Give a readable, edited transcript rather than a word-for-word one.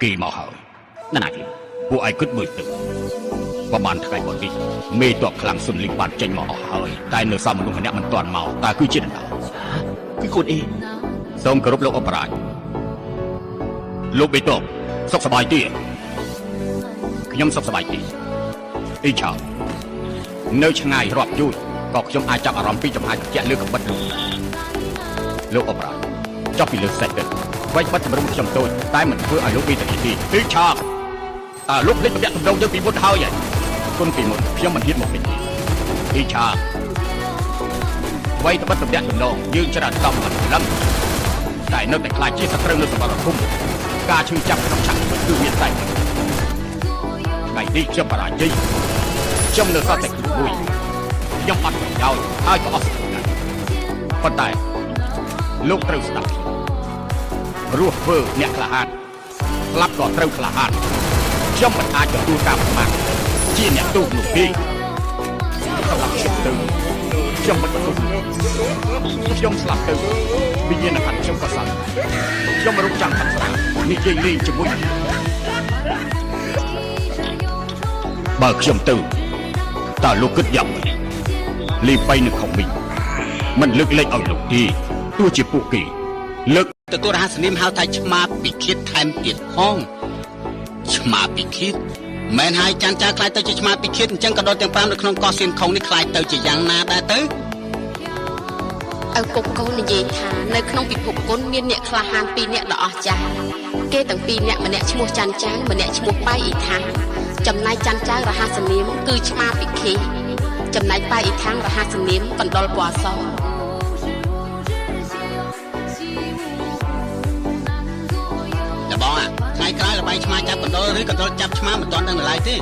គេមកហើយ ណាណាគេ ពួកឯងគិតមើលទៅប្រហែលថ្ងៃមុននេះមេតបខ្លាំងសុនលីងបានចេញមកអស់ហើយតែនៅសល់មនុស្សម្នាក់មិនទាន់មកតើគឺជានរណា គឺកូនអេ សូមគោរពលោកអបរាជលោកបេតបសុខសប្បាយទេខ្ញុំសុខសប្បាយទេអ៊ីឆាវនៅឆ្ងាយរាប់យូរក៏ខ្ញុំអាចចាប់អារម្មណ៍ពីចំហាយត្រជាក់លើកំបិតលោកលោកអបរាជចុះពីលើសេះទៅໄວបិទតម្រង់ខ្ញុំតូចតែមិនធ្វើឲ្យលោកវីតាទេអ៊ីឆាវតើលោកភ្លេចតំណាក់តំណងយើងពីមុនហើយហ៎គុណពីមុនខ្ញុំមិនហ៊ានមកវិញទេអ៊ីឆាវໄວត្បិតតំណាក់តំណងយើងច្រើនតំមិនលឹង តែនៅតែខ្លាចជាសត្រូវនៅសមរភូមិការឈឺចាប់ក្នុងឆាកជីវិតគឺមានតែថ្ងៃនេះខ្ញុំបរាជ័យខ្ញុំនៅសល់តែខ្លួនមួយខ្ញុំអត់ប្រយោជន៍ហើយក៏អស់សង្ឃឹមដែរប៉ុន្តែលោកត្រូវស្ដាប់ខ្ញុំរស់ធ្វើអ្នកក្លាហានស្លាប់ក៏ត្រូវក្លាហានខ្ញុំមិនអាចទទួលការប្រមាថជាអ្នកទូនោះទេសម្រាប់ខ្ញុំទៅខ្ញុំមិនបន្ទោសលោកខ្ញុំស្លាប់ទៅវិញ្ញាណក្ខន្ធខ្ញុំក៏សល់ខ្ញុំរកចាំខាត់ស្រានិយាយលេងជាមួយបើខ្ញុំទៅតើលោកគិតយ៉ាងម៉េចលីបៃនៅខំវិញមិនលើកលែងឲ្យលោកទេទោះជាពួកគេលើក ទទួលរហស្សនាមហៅថាឆ្មាពិឃាតថែមទៀតផងឆ្មាពិឃាតមែនហើយច័ន្ទចាខ្លាយទៅជាឆ្មាពិឃាតអញ្ចឹងក៏ដល់ទាំង5នៅក្នុងកោះសៀនខុងនេះខ្លាយទៅជាយ៉ាងណាដែរទៅ ឪពុកកូននិយាយថានៅក្នុងពិភពគុណមានអ្នកក្លាហានពីរនាក់ដ៏អស្ចារ្យគេទាំងពីរនាក់ម្នាក់ឈ្មោះច័ន្ទចៅម្នាក់ឈ្មោះប៉ៃអ៊ីថាងចំណែកច័ន្ទចៅរហស្សនាមគឺឆ្មាពិឃាតចំណែកប៉ៃអ៊ីថាងរហស្សនាមកណ្ដុលពណ៌ស លបងអាថ្ងៃក្រោយលបែងឆ្មាចាប់កណ្ដុរឬកណ្ដុរចាប់ឆ្មាមិនទាន់ដឹងនៅឡើយទេ